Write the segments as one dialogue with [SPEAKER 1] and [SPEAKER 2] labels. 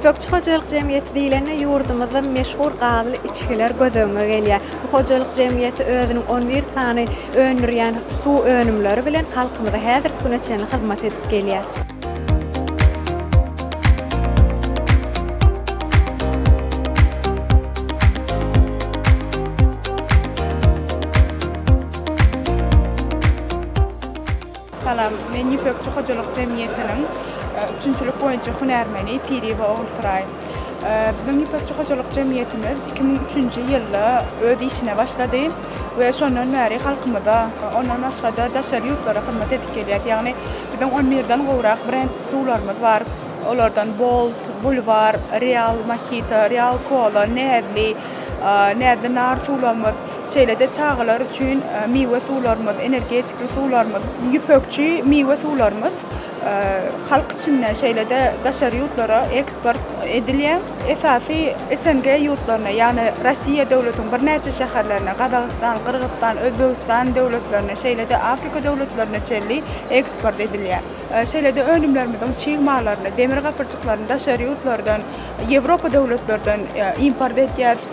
[SPEAKER 1] Ýüpekçi hojalyk jemgyýeti diýlende ýurdumyzda meşhur gazly içgiler göz öňüňe gelýär. Bu hojalyk jemgyýeti özüniň on bir sany öndürýän suw önümleri bilen halkymyza häzirki güne çenli hyzmat edip gelýär.
[SPEAKER 2] Salam, men Ýüpekçi hojalyk jemgyýetiniň üpjünçilik boýunça hünärmeni Piriýewa Ogulsuraý. Biziň Ýüpekçi hojalyk jemgyýetimiz 2003-nji ýylda öz işine başlady we şondan bäri halkymyza, ondan başga-da daşary ýurtlara hyzmat edip gelýär. Ýagny biziň on birden gowrak brend suwlarymyz bar. Olardan Bolt, Bulwar, Real Mojito, Real Kola, Näzli, Näzli nar suwlarymyz, şeýle-de çagalar üçin miwe suwlarymyz, energetikli suwlarymyz, ýüpekçi miwe suwlarymyz halk içinde, şeýle-de daşary ýurtlara eksport edilýär. Esasy SNG ýurtlaryna, ýagny Rossiýa döwletiniň birnäçe şäherlerine, Gazagystan, Gyrgyzystan, Özbegistan döwletlerine, şeýle-de Afrika döwletlerine çenli eksport edilýär. Şeýle-de önümlerimiziň çig mallaryny, demir gapyrjyklaryny daşary ýurtlardan, Ýewropa döwletlerden import edýäris.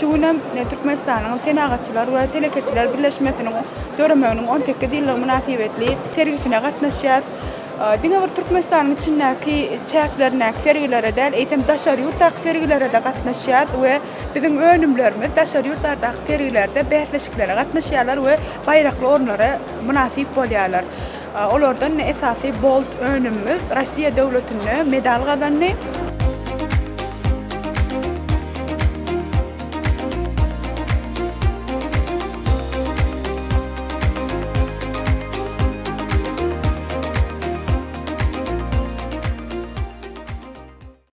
[SPEAKER 2] Şu gün hem Türkmenistanyň Senagatçylar we telekeçiler birleşmesiniň döremeginiň 18 ýyllygy mynasybetli sergisine gatnaşýarys. Diňe bir Türkmenistanyň içindäki çäklerindäki sergilere däl, eýsem daşary ýurtdaky sergilere-de gatnaşýarys we biziň önümlerimiz daşary ýurtlardaky sergilerde bäsleşiklere gatnaşýarlar we baýrakly orunlara mynasyp bolýarlar. Olardan esasy Bolt önümimiz Rossiýa döwletinde medal gazandy.